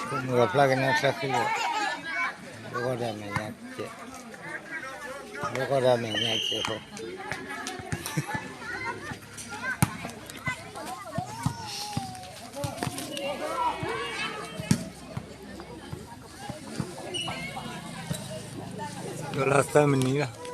မုၢ်ဂီၤဖျါကနၣ်ချၢဃံလၢာ်, ဘိကီၢ်ဒီးမဲာ်ညါကဲး, ဘိကီၢ်ဒီးမဲာ်ညါကဲးဖိ, ဒီးလၢသၢမံးနံးလီၤ.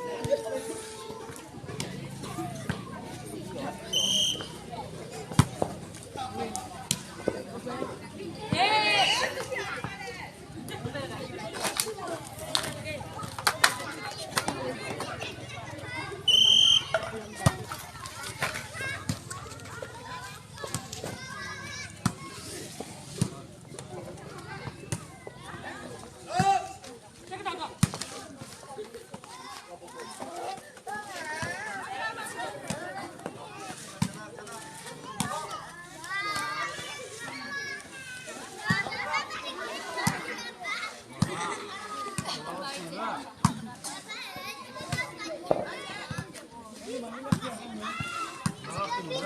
မီ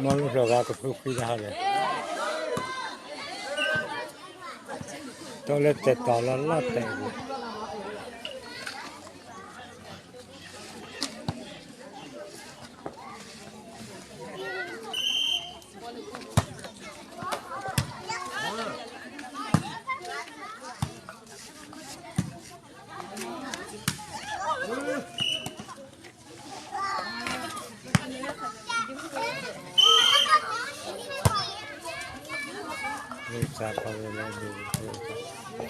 ၢ်လူၢ်ဖျိးဂၤကဖုဖှံတၢ်ဟီလဲၣ်, တီလၢတဲာ်တီၤလၢလီၢ်တဲာ်ပူၤ.